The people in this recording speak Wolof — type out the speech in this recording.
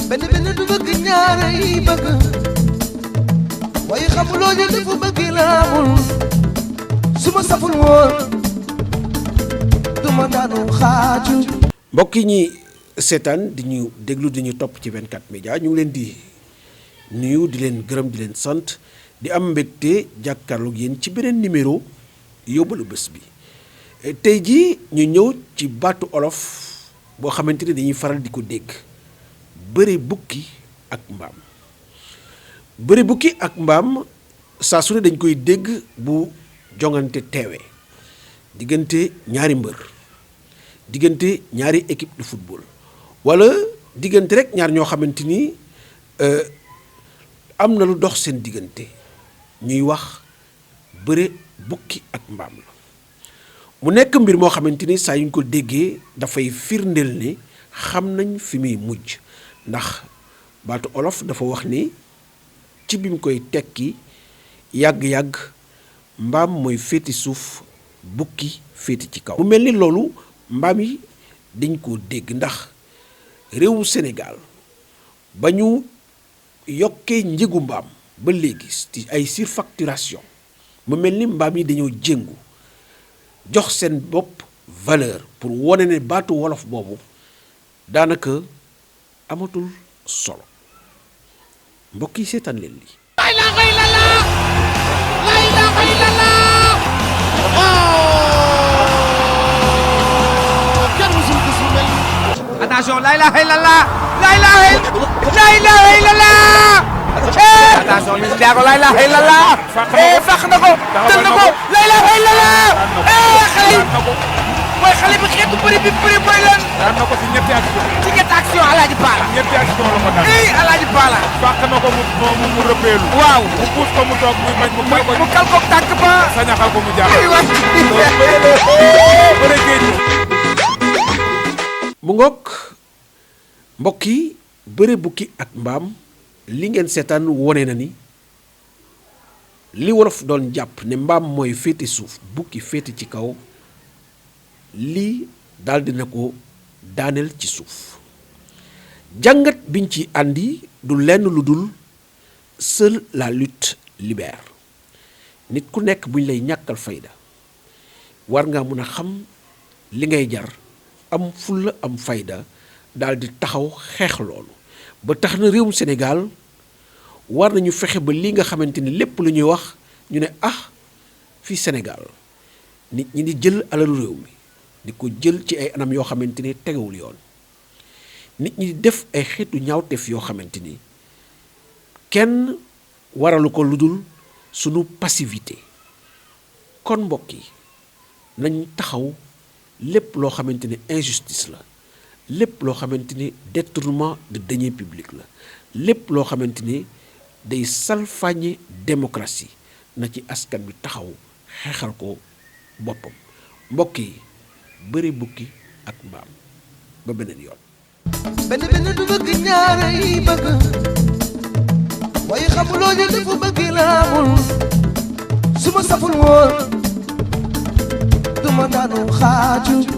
benn du bëgg ñaare yi bëgg waaye xamuloo ñu dafa bëgg laamul su ma saful woon du ma daanu xaaju. mbokk yi ñi seetaan di ñu déglu di ñu topp ci 24 média ñu ngi leen di nuyu di leen gërëm di leen sant di am mbégte jàkkaarloog yéen ci beneen numéro yóbbalu bés bi tey jii ñu ñëw ci baatu olof boo xamante ni dañuy faral di ko dégg bëre bukki ak mbaam. bëre bukki ak mbaam saa su ne dañ koy dégg bu jongante teewee diggante ñaari mbër diggante ñaari équipe de football wala diggante rek ñaar ñoo xamante ni am na lu dox seen diggante ñuy wax bëre bukki ak mbaam la mu nekk mbir moo xamante ni saa yu ñu ko déggee dafay firndeel ne xam nañ fi muy mujj ndax baatu olof dafa wax ni ci bi mu koy tekki yàgg-yàgg mbaam mooy féeti suuf bukki féeti ci kaw. mu mel ni loolu mbaam yi dañ koo dégg ndax réewu Sénégal ba ñu yokkee njëgu mbaam ba léegi ci ay surfacturation mu mel ni mbaam yi dañoo jéngu jox seen bopp valeur pour wone ne baatu wolof boobu daanaka amatul solo mbokk yi seetaan leen lii. La ilaha illallah la ilaha illallah kenn musul gis lu mel attention la ilaha illallah la ilaha illallah attention Liss Ndiago la ilaha illallah fàq na ko tël na ko la ilaha illallah xale mooy xale bi xeetu bëri bi bëri mooy lan daan na ko ci ñetti action Alaaji Paala ñetti action la ko daan Alaaji Paala fàq na ko mu rëppeelu waaw mu puus ko mu toog muy bañ mu kal ko tànk ba sañaxal ko mu jaaxal bëre géej mu ngoog mbokk yi bëre bukki ak mbaam li ngeen seetaan wone na ni li wolof doon jàpp ne mbaam mooy féete suuf bukki féete ci kaw lii daal dina ko daaneel ci suuf jàngat biñ ci àndi du lenn lu dul seule la lutte libère nit ku nekk buñ lay ñàkkal fayda war nga mun a xam li ngay jar am fulla am fayda daal di taxaw xeex loolu ba tax na réewum Sénégal war nañu fexe ba li nga xamante ni lépp lu ñuy wax ñu ne fii Sénégal nit ñi di jël alalu réew mi di ko jël ci ay anam yoo xamante ni tegewul yoon nit ñi di def ay xeetu ñaawteef yoo xamante ni kenn waralu ko lu dul sunu passivité kon mbokk yi nañ taxaw lépp loo xamante ni injustice la lépp loo xamante ni détournement de deniers publics la lépp loo xamante ni day salfaañe démocratie na ci askan bi taxaw xeexal ko boppam mbokk yi bëri bukki ak mbaam ba beneen yoon. benn du bëgg ñaare yi bëgg waaye xamuloo ñu dafa bëgg laamul su ma saful woon du ma daanu xaaju.